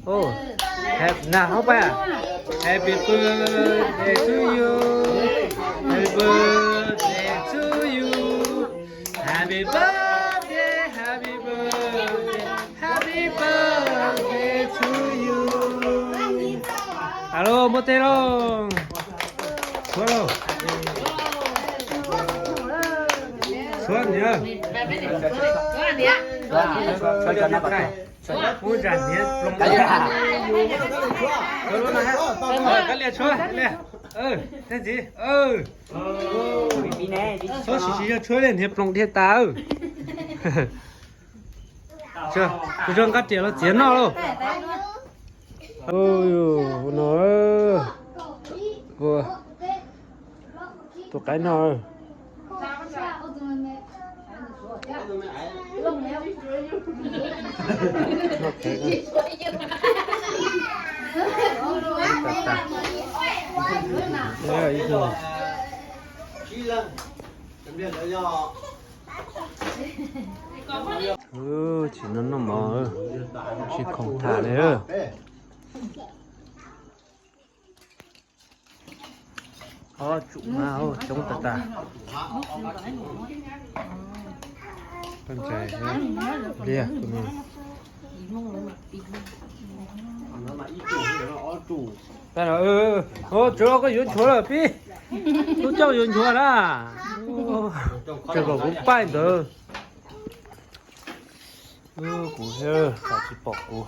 Ov, na hov pas. Happy birthday to you. Happy birthday to you. Happy birthday, happy birthday, happy birthday to you. Alo, muab teb lauj. Tshuab lauj. Tshuab niam. Ub, zam hniav ploog. Kav liam tshuab, liam. Tag ntxiv. Tshuab tsis tsis yog tshuab liam, hniav ploog dhia tas. Tus zoo nqa riam los txiav noj lauj. No, tus qaib no. Tsis no noj mov, tsis khoom tham li. Ob tsum mas coob tas tas. Liaj, tsuav koj yuav nchuav lawm pib. Tub coj yuav nchuav na. Tseem kom kuv paib ntawd. Kuv, tsis pom kuv.